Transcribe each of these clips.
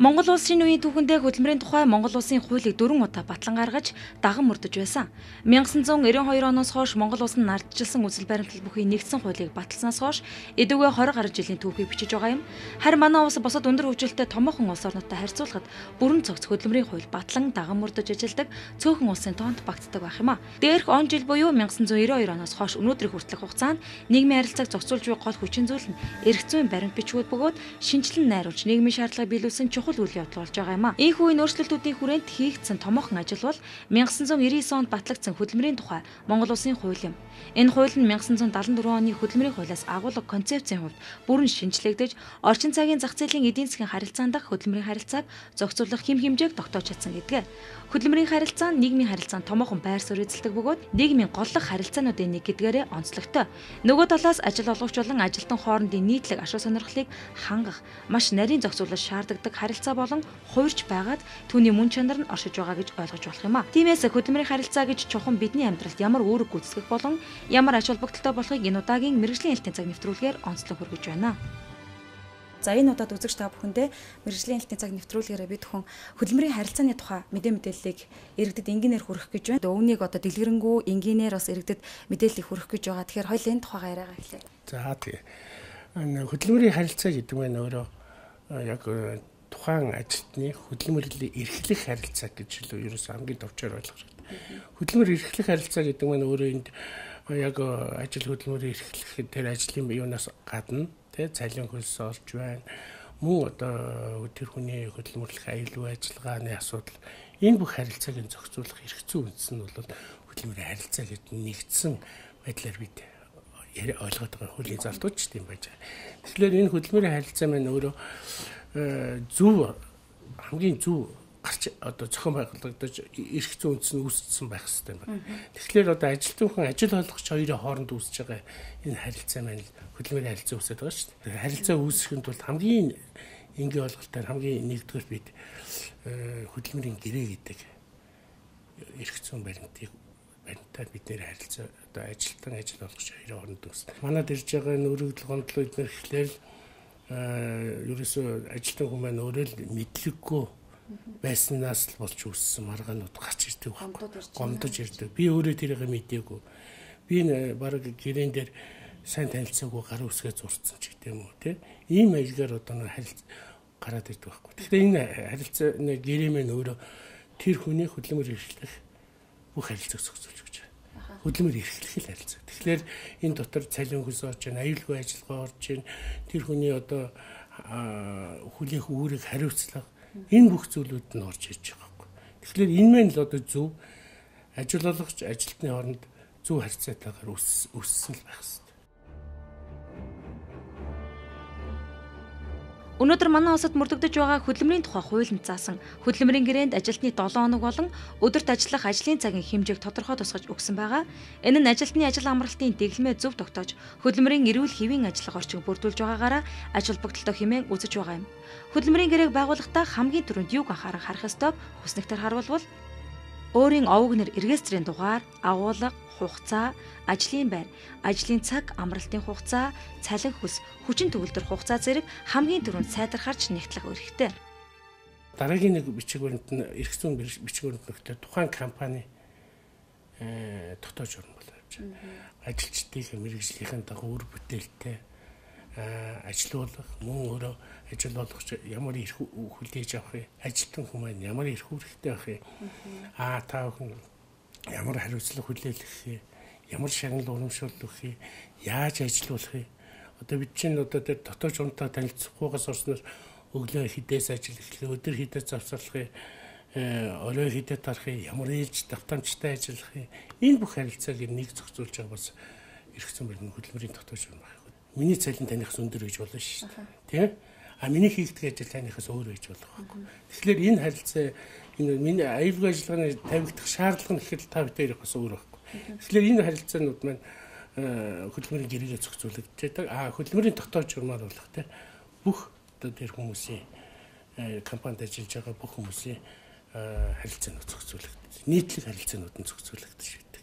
Монгол улсын үеийн түүхэндээ хөдөлмөрийн тухай Монгол улсын хуулийг 4 удаа батлан гаргаж даган мөрдөж байсан. 1992 оноос хойш Монгол улс нь ардчилсан үзэл баримтлал бүхий нэгдсэн хуулийг баталснаас хойш эдүгээ 20 гаруй жилийн түүхийг бичиж байгаа юм. Харин манай улс бусад өндөр хөгжилтэй томоохон улс орнуудтай харьцуулахад бүрэн цогц хөдөлмөрийн хууль батлан даган мөрдөж ажилладаг цөөхөн улсын тоонд багтдаг байх юм а. Дээрх он жил буюу 1992 оноос хойш өнөөдрийн хүртэлх хугацаанд нийгмийн харилцааг зохицуулж буй гол хүчин зүйл нь эрх зүйн баримт бичгүүд бөгөөд шинжилэн найруулж нийгмийн шаардлагыг биелүүлсэн чухал үйл явдал болж байгаа юм а. Ийхүү энэ өөрчлөлтүүдийн хүрээнд хийгдсэн томоохон ажил бол 1999 онд батлагдсан хөдөлмөрийн тухай Монгол улсын хууль юм. Энэ хууль нь 1974 оны хөдөлмөрийн хуулиас агуулга концепцийн хувьд бүрэн шинжлэгдэж, орчин цагийн зах зээлийн эдийн засгийн харилцаан дахь хөдөлмөрийн харилцааг зохицуулах хэм хэмжээг тогтоож чадсан гэдгээ. Хөдөлмөрийн харилцаа нь нийгмийн харилцаанд томоохон байр суурь эзэлдэг бөгөөд нийгмийн голлох харилцаануудын нэг гэдгээрээ онцлогтой. Нөгөө талаас ажил олгогч болон ажилтан хоорондын нийтлэг ашиг сонирхлыг хангах маш нарийн зохицуулалт шаардлагатай харилцаа болон хувирч байгаад түүний мөн чанар нь оршиж байгаа гэж ойлгож болох юм а. Тиймээс хөдөлмөрийн харилцаа гэж чухам бидний амьдралд ямар үүрэг гүйцэтгэх болон ямар ач холбогдолтой болохыг энэ удаагийн мэргэжлийн хэлтийн цаг нэвтрүүлгээр онцлог хүргэж байна. За энэ удаад үзэгч та бүхэндээ мэргэжлийн хэлтийн цаг нэвтрүүлгээрээ бид хүн хөдөлмөрийн харилцааны тухай мэдээллийг иргэдэд энгийнээр хүргэх гэж байна. Өвнийг одоо дэлгэрэнгүй энгийнээр бас иргэдэд мэдээллийг хүргэх гэж байгаа. Тэгэхээр хоёул энэ тухайгаа яриагаа эхлэе. За тэгээ. Хөдөлмөрийн харилцаа гэдэг нь өөрөө яг тухайн ажилтны хөдөлмөрлөлийн эрхлэх харилцаа гэж л ерөөсөө хамгийн товчоор ойлгох хэрэгтэй. Хөдөлмөр эрхлэх харилцаа гэдэг нь өөрөө энд яг ажил хөдөлмөрийн эрхлэх тэр ажлын юунаас гадна тэ цалин хөлс олж байна. Мөн одоо тэр хүний хөдөлмөрлөх аюулгүй ажиллагааны асуудал энэ бүх харилцааг нь зохицуулах эрх зүйн үндс нь бол хөдөлмөрийн харилцаа гэдэг нэгдсэн байдлаар бид ойлгоод байгаа хуулийн залтууч тийм байж байгаа. Тэгэхээр энэ хөдөлмөрийн харилцаа маань өөрөө зөв хамгийн зөв гарч одоо зохион байгуулагдаж эрх зүйн үндс нь үүссэн байх хэрэгтэй юм байна. Тэгэхээр одоо ажилтан хүн ажил олгогч хоёрын хооронд үүсэж байгаа энэ харилцаа маань хөдөлмөрийн харилцаа үүсээд байгаа шүү дээ. Харилцаа үүсгэхэд бол хамгийн энгийн ойлголтоор хамгийн нэгдүгээр бид хөдөлмөрийн гэрээ гэдэг эрх зүйн баримтыг баримтаар бид нэр харилцаа одоо ажилтан ажил олгогч хоёрын хооронд үүснэ. Манад ирж байгаа нөрөгдөл гомдлоо эднэр эхлээл ерөөсөө ажилтан хүн маань өөрөө л мэдлэггүй байснаас л болж үүссэн маргаанууд гарч ирдэг байхгүй. Гомдож ирдэг. Би өөрөө тэрийг мдээгүй. Би бараг гэрээн дээр сайн танилцаагүй гар үсгээ зурцсан ч гэдэг юм уу те. Ийм маягаар одоо нэг харилцаа гараад ирдэг байхгүй. Тэгэхээр энэ харилцааны гэрээ маань өөрөө тэр хүний хөдөлмөр эрхлэх бүх харилцааг зохицуулж өгч байгаа. Хөдөлмөр эрхлэх л харилцаа. Тэгэхээр энэ дотор цалин хөлс орж байна, аюулгүй ажиллагаа орж байна. Тэр хүний одоо хүлээх үүрэг хариуцлага энэ бүх зүйлүүд нь орж ирж байгаа байхгүй. Тэгэхээр энэ маань л одоо зөв ажил олгогч ажилтны хооронд зөв харилцаатайгаар үүссэн л байх хэрэгтэй. Өнөөдөр манай улсад мөрдөгдөж байгаа хөдөлмөрийн тухай хуулинд заасан хөдөлмөрийн гэрээнд ажилтны 7 хоног болон өдөрт ажиллах ажлын цагийн хэмжээг тодорхой тусгаж өгсөн байгаа. Энэ нь ажилтны ажил амралтын дэглэмээ зөв тогтоож хөдөлмөрийн эрүүл хэвийн ажиллах орчин бүрдүүлж байгаагаараа ач холбогдолтой хэмээн үзэж байгаа юм. Хөдөлмөрийн гэрээг байгуулахдаа хамгийн түрүүнд юуг анхааран харах ёстойг хүснэгтэр харуулбал өөрийн овог нэр регистрийн дугаар, агуулга, хугацаа, ажлын байр, ажлын цаг, амралтын хугацаа, цалин хөлс, хүчин төгөлдөр хугацаа зэрэг хамгийн түрүүнд сайдархарч нэгтлэх үүрэгтэй. Дараагийн нэг бичиг баримт нь эрх зүйн бичиг баримт нөхдөд тухайн компани дотоод журам болоо явж байгаа. Ажилчдын мэргэжлийнхэн дагуу үр бүтээлтэй ажилуулах, мөн өөрөө ажил олгогч ямар эрх хүлээж авах вэ? Ажилтан хүн маань ямар эрх үүрэгтэй байх вэ? Аа та бүхэн ямар хариуцлага хүлээлгэх вэ? Ямар шагнал урамшуулах вэ? Яаж ажилуулах вэ? Одоо бид чинь одоо тэр дотоод журмтай танилцахгүйгээс орсноос өглөө хідээс ажил эхлэх, өдөр хідээс завсарлах вэ? Орой хідээ тарах вэ? Ямар ээлж давтамжтай ажиллах вэ? Энэ бүх харилцааг нэг зохицуулж байгаа бас эрх зүйн баримт хөдөлмөрийн дотоод журам байна. Миний цалин танихаас өндөр гэж болно шүү дээ. Тийм? А миний хийгдэх ажил танихаас өөр гэж болох байхгүй. Тэгэхээр энэ харилцаа энэ миний аюулгүй ажиллагааны тавигдах шаардлага нь гэхэд та бүхэн ярих бас өөр байхгүй. Тэгэхээр энэ харилцаанууд маань хөдөлмөрийн гэрээгээ зохицуулагдаж байдаг. А хөдөлмөрийн дотоод журмаар болох тийм бүх одоо тэр хүмүүсийн компанид ажиллаж байгаа бүх хүмүүсийн харилцаанууд зохицуулагдаж, нийтлэг харилцаанууд нь зохицуулагдаж байдаг.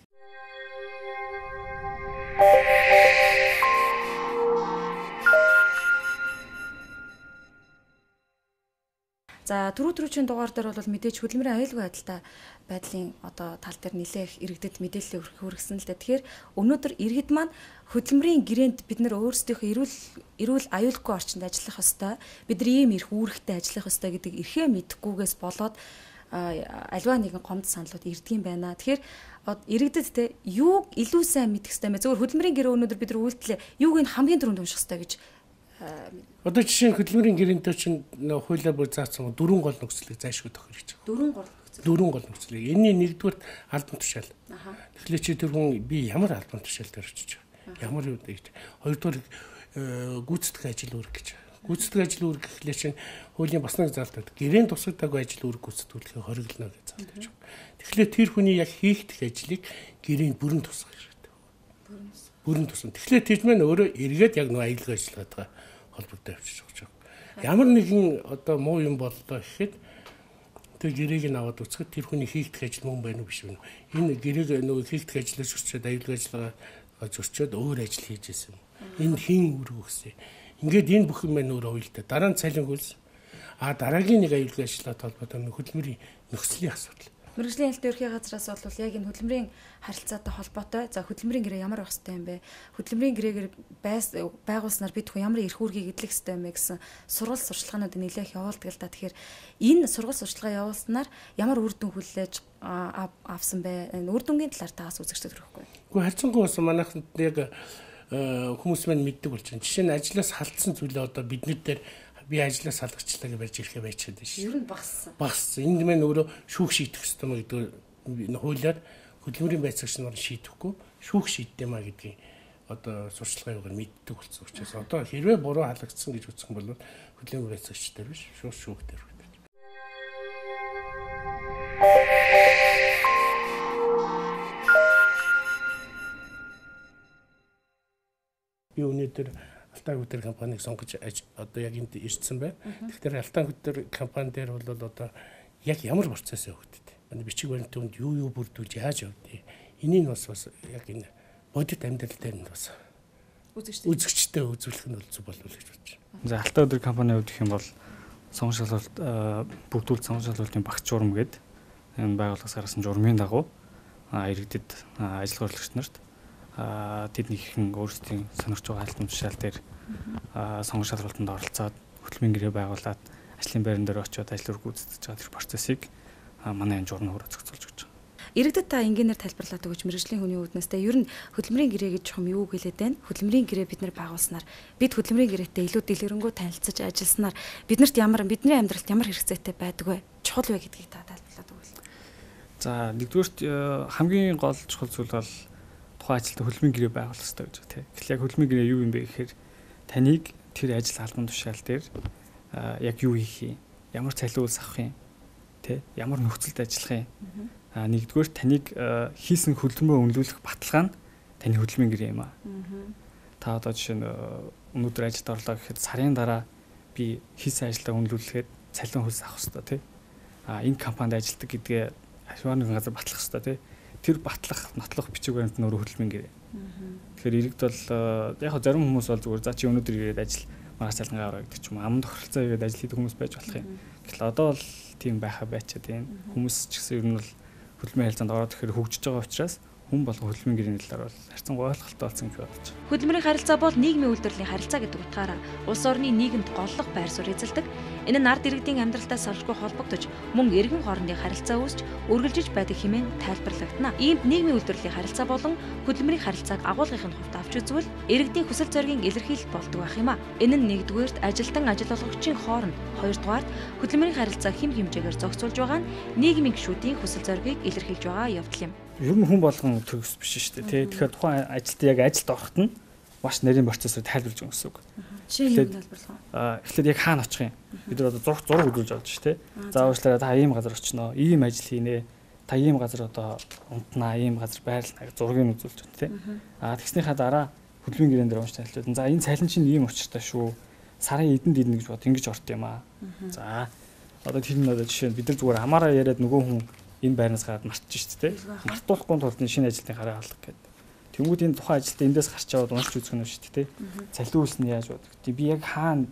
За түрүүчийн дугаар дээр бол мэдээж хөдөлмөрийн аюулгүй байдалтай байдлын одоо тал дээр нэлээх иргэдэд мэдээлэл хүргэсэн л дээ. Тэгэхээр өнөөдөр иргэд маань хөдөлмөрийн гэрээнд бид нар өөрсдийнхөө эрүүл аюулгүй орчинд ажиллах ёстой. Бид нар ийм эрх үүрэгтэй ажиллах ёстой гэдэг эрхээ мэдэхгүйгээс болоод альва нэгэн гомд саналууд ирдэг юм байна. Тэгэхээр иргэдэд те юуг илүү сайн мэдэх ёстой юм бэ? Зөвхөн хөдөлмөрийн гэрээ өнөөдөр бид нар үйлдэлээ юуг нь хамгийн түрүүнд унших ёстой гэж. Одоо жишээ нь хөдөлмөрийн гэрээнтэй чинь хуулиар бүр заасан дөрвөн гол нөхцөлийг зайлшгүй тохирч байгаа. Дөрвөн гол нөхцөл. Дөрвөн гол нөхцөлийг. Энэний нэгдүгээрт албан тушаал. Тэгэхээр чи тэр хүн би ямар албан тушаал дээр очиж байгаа? Ямар юу гэж. Хоёрдугаар гүйцэтгэх ажил үүрэг гэж. Гүйцэтгэх ажил үүрэг гэхлээр чинь хуулийн бас нэг заалт байдаг. Гэрээн тусагдаагүй ажил үүрэг гүйцэтгүүлэхийг хориглоно гэж заалт байж байгаа. Тэгэхээр тэр хүний яг хийх ажлыг гэрээнд бүрэн тусгах хэрэгтэй. Бүрэн тусна. Тэгэхээр тэр маань өөрөө эргээд яг нөгөө аюулгүй ажиллагаатай холбогдоо явчих гэж байгаа. Ямар нэгэн одоо муу юм боллоо гэхэд тэр гэрээг нь аваад үзэхэд тэр хүний хийх ажил мөн байна уу биш үү? Энэ гэрээг нөгөө хийх ажлаас зөрчөөд аюулгүй ажиллагаа зөрчөөд өөр ажил хийж исэн. Энэ хин үүрэг өгсөн. Ингээд энэ бүх юм маань өөрөө уялдаа. Дараа нь цалин хөлс. А дараагийн нэг аюулгүй ажиллагаатай холбоотой хөдөлмөрийн нөхцөлийн асуудал. Мэргэжлийн ээлтэй ерхий газраас бол яг энэ хөдөлмөрийн харилцаатай холбоотой. За хөдөлмөрийн гэрээ ямар байх ёстой юм бэ? Хөдөлмөрийн гэрээгээр байгуулснаар бид хүн ямар эрх үүргийг эдлэх ёстой юм бэ гэсэн сургал сурчлагаанууд нэлээх явуулдаг л да. Тэгэхээр энэ сургал сурчлагаа явуулснаар ямар үр дүн хүлээж авсан бэ? Энэ үр дүнгийн талаар таас үзэгчдэд хүрэхгүй. Гэхдээ харьцангуй бас манайханд яг хүмүүс маань мэддэг болж байна. Жишээ нь ажлаас халдсан зүйлээ одоо бидний дээр би ажлаас салгачлаа гэж барьж ирэхээ байчаад байна шүү. Ер нь багассан. Багассан. Энд маань өөрөө шүүх шийдэх ёстой маа гэдэг хуулиар хөдөлмөрийн байцаагч нар шийдэхгүй шүүх шийддэг маа гэдгийг одоо сурчлагын югаар мэддэг болсон учраас одоо хэрвээ буруу халагдсан гэж үзэх юм бол хөдөлмөрийн байцаагч дээр биш шууд шүүх дээр хүрдэг. Би өнөөдөр Алтан хөтөр компанийг сонгож одоо яг энд ирсэн байна. Тэгэхээр Алтан хөтөр компани дээр бол одоо яг ямар процесс явагддаг. Бичиг баримт түнд юу бүрдүүлж яаж явдгийг. Энийг бас яг энэ бодит амьдрал дээр нь бас үзэгчтэй үзүүлэх нь бол зөв болов уу гэж бодож байна. За Алтан хөтөр компани хувьд гэх юм бол сонгон шалгалт бүрдүүлэлт сонгон шалгалтын багц журам гэдэг энэ байгууллагаас гаргасан журмын дагуу иргэдэд ажил хурлагч нарт тэдний хэрхэн өөрсдийн сонирхож байгаа албан тушаал дээр сонгон шалралтанд оролцоод хөдөлмөрийн гэрээ байгуулад ажлын байран дээр очиод ажил үүрэг гүйцэтгэж байгаа тэр процессыг манай энэ журам хөрөө зохицуулж өгч байгаа. Иргэдэд та энгийнээр тайлбарлаад өгөөч мэргэжлийн хүний үүднээс те ер нь хөдөлмөрийн гэрээ гэж чухам юу гэлээд байна? Хөдөлмөрийн гэрээ бид нар байгуулснаар бид хөдөлмөрийн гэрээтэй илүү дэлгэрэнгүй танилцаж ажилласнаар биднэрт ямар бидний амьдралд ямар хэрэгцээтэй байдаг вэ? Чухал вэ гэдгийг та тайлбарлаад өгвөл. За нэгдүгээрт хамгийн гол чухал зүйл бол тухайн ажилд хөдөлмөрийн гэрээ байгуулах хэрэгтэй гэж байна. Тэгэхээр яг хөдөлмөрийн гэрээ юу юм бэ гэхээр таныг тэр ажил албан тушаал дээр яг юу хийх юм, ямар цалин үйлс авах юм, тэ ямар нөхцөлд ажиллах юм. Нэгдүгээр таныг хийсэн хөдөлмөрөө үнэлүүлэх баталгаа нь таны хөдөлмөрийн гэрээ юм аа. Та одоо жишээ нь өнөөдөр ажилд орлоо гэхэд сарын дараа би хийсэн ажлаа үнэлүүлэхэд цалин хөлс авах хэрэгтэй, тэ. Энэ компанид ажилладаг гэдгээ ашиг нэгэн газар батлах хэрэгтэй, тэ. Тэр батлах, нотлох бичиг баримт нь өөрөө хөдөлмөрийн гэрээ. Тэгэхээр иргэд бол яг зарим хүмүүс бол зүгээр за чи өнөөдөр ирээд ажил маргааш цалингаа аваа гэдэг ч юм уу ам тохиролцоо хийгээд ажил хийдэг хүмүүс байж болох юм. Гэтэл одоо бол тийм байхаа байчаад байна. Хүмүүс ч гэсэн ер нь бол хөдөлмөрийн харилцаанд ороод ирэхээр хөгжиж байгаа учраас хүн болгон хөдөлмөрийн гэрээний талаар бол харьцангуй ойлголттой болсон гэж бодож байна. Хөдөлмөрийн харилцаа бол нийгмийн үйлдвэрлэлийн харилцаа гэдэг утгаараа улс орны нийгэмд голлох байр суурь эзэлдэг. Энэ нь ард иргэдийн амьдралтай салшгүй холбогдож, мөн иргэн хоорондын харилцаа үүсч үргэлжиж байдаг хэмээн тайлбарлагдана. Иймд нийгмийн үйлдвэрлэлийн харилцаа болон хөдөлмөрийн харилцааг агуулгын хувьд авч үзвэл иргэдийн хүсэл зоригийн илэрхийлэл болдог байх юм а. Энэ нь нэгдүгээрт ажилтан ажил олгогчийн хооронд, хоёрдугаарт хөдөлмөрийн харилцаа хэм хэмжээгээр зохицуулж байгаа нь нийгмийн гишүүдийн хүсэл зоригийг илэрхийлж байгаа явдал юм. Ер нь хүн болгон төгс биш шүү дээ, тий. Тэгэхээр тухайн ажилд яг ажилд ороход нь маш нарийн процессыг тайлбарлаж өгнө гэсэн үг. Жишээ нь тайлбарлах уу? Эхлээд яг хаана очих юм? Бид нар одоо зураг үзүүлж олж шүү, тий. За уучлаарай та ийм газар очино, ийм ажил хийнэ. Та ийм газар одоо унтнаа, ийм газар байрлана гэж зургийг үзүүлж байна, тий. Тэгснийхаа дараа хөдөлмөрийн гэрээн дээр унш танилцуулна. За энэ цалин чинь ийм учиртай шүү. Сарын эдэнд идэнэ гэж бод ингэж орт юм аа. За одоо тэр нь одоо жишээ нь бид нар зүгээр хамаараа яриад нөгөө хүн энэ байрнаас гараад мартчих шүү дээ. Мартуулахгүй тулд энэ шинэ ажилтны гараа алга гэдэг. Тэнгүүд энэ тухайн ажилтаа эндээс гарч аваад уншиж үзэх нь шүү дээ. Цалин үйлс нь яаж бодох. Би яг хаана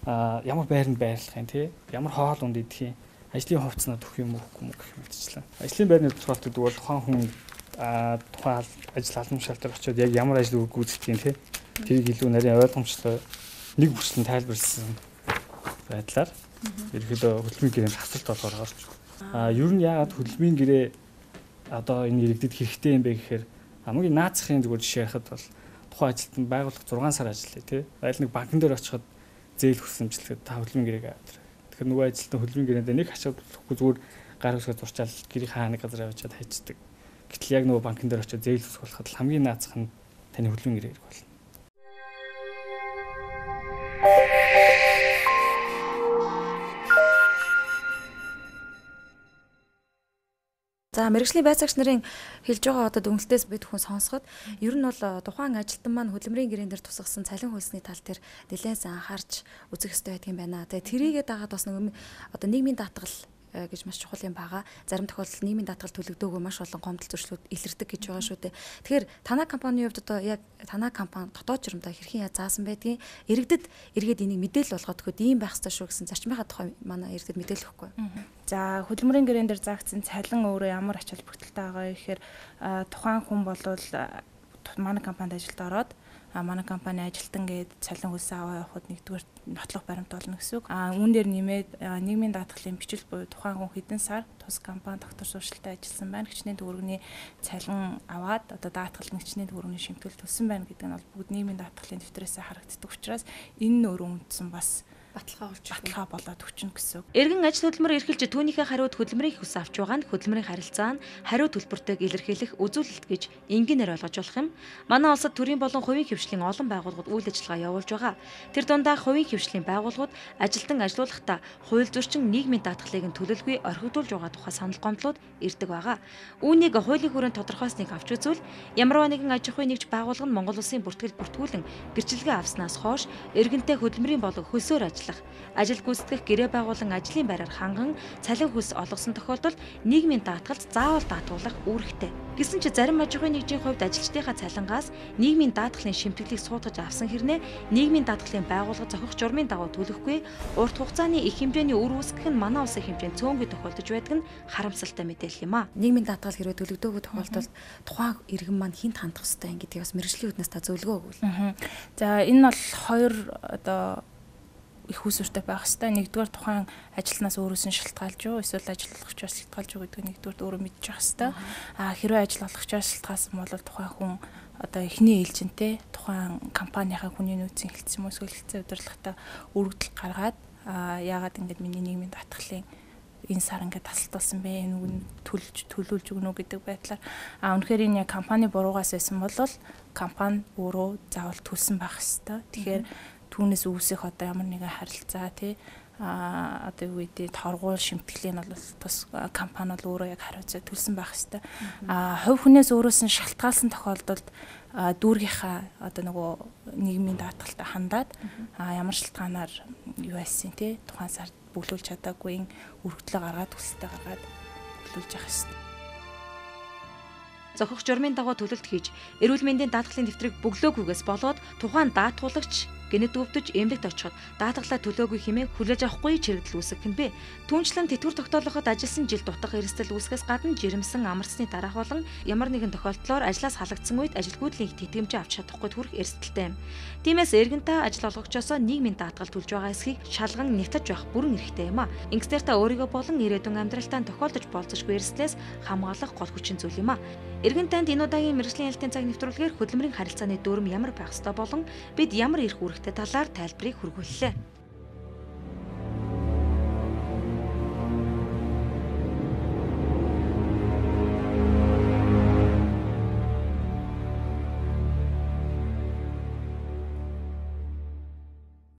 Ямар байранд байрлах юм те, ямар хоол унд идэх юм, ажлын хувцснаа төх юм уу үгүй юм гэх мэтчлэн. Ажлын байрны тодорхойлолт гэдэг бол тухайн хүн тухайн ажил албан тушаал дээр очиод яг ямар ажил гүйцэтгэх юм те, тэрийг илүү нарийн ойлгомжтой нэг бүрчлэн тайлбарласан байдлаар ерөнхийдөө хөдөлмөрийн гэрээнд хасалт болгоор орж. Ер нь яагаад хөдөлмөрийн гэрээ одоо энэ иргэдэд хэрэгтэй юм бэ гэхээр хамгийн наацхийн зүгээр жишээ ярихад бол тухайн ажилтан байгууллага 6 сар ажиллая тий. Айл нэг банкн дээр очиход зээл хүсэмжлэхэд та хөдөлмөрийн гэрээг аваад. Тэгэхээр нөгөө ажилтан хөдөлмөрийн гэрээндээ нэг ачааллахгүй зүгээр гар үсгээ зурчаал гэрийн хаа нэг газар авчиад хайчдаг. Гэтэл яг нөгөө банкн дээр очиод зээл хүсэх болоход хамгийн наацх нь таны хөдөлмөрийн гэрээ хэрэг болно. За мэргэжлийн байцаагч нарын хэлж байгаа одоо дүгнэлтээс бид хүн сонсоход ер нь бол тухайн ажилтан маань хөдөлмөрийн гэрээн дээр тусгасан цалин хөлсний тал дээр нэлээд анхаарч үзэх ёстой байдаг юм байна. Тэгээ тэрийгээ дагаад бас нэг одоо нийгмийн даатгал гэж маш чухал юм байгаа. Зарим тохиолдолд нийгмийн даатгал төлөгдөөгүй маш олон гомдол зөрчлүүд илэрдэг гэж байгаа шүү дээ. Тэгэхээр танай компанийн хувьд одоо яг танай компани дотоод журамдаа хэрхэн яа заасан байдгийг иргэдэд эргээд энийг мэдээлэл болгоод өгөхөд ийм байх ёстой шүү гэсэн зарчмынхаа тухай манай иргэдэд мэдээлэл өгөхгүй. За хөдөлмөрийн гэрээн дээр заагдсан цалин өөрөө ямар ач холбогдолтой байгаа вэ гэхээр тухайн хүн болвол манай компанид ажилд ороод манай компани ажилтан гээд цалин хөлсөө аваа явахад нэгдүгээр нотлох баримт болно гэсэн үг. Үүн дээр нэмээд нийгмийн даатгалын бичил буюу тухайн хүн хэдэн сар тус компани доктор суурьшилтай ажилласан байна, хичнээн төгрөгийн цалин аваад одоо даатгалд хичнээн төгрөгийн шимтгэл төлсөн байна гэдэг нь бол бүгд нийгмийн даатгалын дэвтрээсээ харагддаг учраас энэ нь өөрөө үндсэн бас баталгаа болоод өчнө гэсэн үг. Иргэн ажил хөдөлмөр эрхэлж түүнийхээ хариуд хөдөлмөрийн хүс авч байгаа нь хөдөлмөрийн харилцаа нь хариу төлбөртэйг илэрхийлэх үзүүлэлт гэж энгийнээр ойлгож болох юм. Манай улсад төрийн болон хувийн хэвшлийн олон байгууллагууд үйл ажиллагаа явуулж байгаа. Тэр дундаа хувийн хэвшлийн байгууллагууд ажилтан ажилуулгахдаа хууль зөрчин нийгмийн даатгалыг нь төлөлгүй орхигдуулж байгаа тухай санал гомдлууд ирдэг байгаа. Үүнийг хуулийн хүрээнд тодорхойлсныг авч үзвэл ямарваа нэгэн аж ахуйн нэгж байгууллага нь Монгол улсын бүртгэл бүртгүүлэн гэрчилгээ авснаас хойш иргэнтэй хөдөлмөрийн болон хөлсөөр ажиллах, ажил гүйцэтгэх гэрээ байгуулан ажлын байраар ханган цалин хөлс олгосон тохиолдолд нийгмийн даатгалд заавал даатгуулах үүрэгтэй. Гэсэн чи зарим аж ахуйн нэгжийн хувьд ажилчдынхаа цалингаас нийгмийн даатгалын шимтгэлийг суудгаж авсан хэрнээ нийгмийн даатгалын байгууллага зохих журмын дагуу төлөхгүй урт хугацааны их хэмжээний үр үүсгэх нь манай улсын хэмжээнд цөөнгүй тохиолдож байдаг нь харамсалтай мэдээлэл юм а. Нийгмийн даатгал хэрвээ төлөгдөөгүй тохиолдолд тухайн иргэн маань хинт хандах ёстой юм гэдгийг бас мэргэжлийн үүднээс та зөвлөгөө өгвөл. За энэ бол хоёр одоо их үүсвэртэй байх хэвээр. Нэгдүгээр тухайн ажилтнаас өөрөөс нь шалтгаалж юу эсвэл ажил олгогчоос шалтгаалж юу гэдгийг нэгдүгээр өөрөө мэдчих хэвээр. Хэрвээ ажил олгогчоос шалтгаалсан бол тухайн хүн одоо эхний ээлжинтэй тухайн компанийнхаа хүний нөөцийн хэлтс юм уу эсвэл хэлтсийн удирдлагатай өргөдөл гаргаад яагаад ингэж миний нийгмийн даатгалын энэ сар ингээд тасалдуулсан бэ? Энэ үн төлж төлүүлж өгнө үү гэдэг байдлаар үнэхээр энэ яг компани буруугаас байсан бол компани өөрөө заавал төлсөн байх хэвээр. Тэгэхээр түүнээс үүсэх одоо ямар нэгэн харилцаа тий одоо юу гэдэг торгуул шимтгэлийн нь бол тус компани бол өөрөө яг хариуцаа төлсөн байх хэвээр. Хувь хүнээс өөрөөс нь шалтгаалсан тохиолдолд дүүргийнхаа одоо нөгөө нийгмийн даатгалтай хандаад ямар шалтгаанаар юу байсан тий тухайн сард бүглүүлж чадаагүй өргөдлөө гаргаад төсөлтөө гаргаад бүглүүлж явах хэвээр. Зохих журмын дагуу төлөлт хийж эрүүл мэндийн даатгалын дэвтрийг бөглөөгүйгээс болоод тухайн даатгуулагч гэнэт өвдөж эмнэлэгт очиход даатгалаа төлөөгүй хэмээн хүлээж авахгүй чирэгдэл үүсгэх нь бэ. Түүнчлэн тэтгэвэр тогтоолоход ажилласан жил дутах эрсдэл үүсгэхээс гадна жирэмсэн амарсны дараах болон ямар нэгэн тохиолдлоор ажлаас халагдсан үед ажилгүйдлийн тэтгэмжээ авч чадахгүй хүрэх эрсдэлтэй юм. Тиймээс эргэн та ажил олгогчоосоо нийгмийн даатгал төлж байгаа эсхийг шалган нэгтэж байх бүрэн эрхтэй юм а. Ингэснээр та өөрийгөө болон ирээдүйн амьдралтаа тохиолдож болзошгүй эрсдлээс хамгаалах гол хүчин зүйл юм а. Эргэн танд энэ удаагийн мэргэжлийн ялалтын цаг нэвтрүүлгээр хөдөлмөрийн харилцааны дүрм ямар байх ёстой болон бид ямар эрх үүрэгтэй талаар тайлбарыг хүргүүллээ.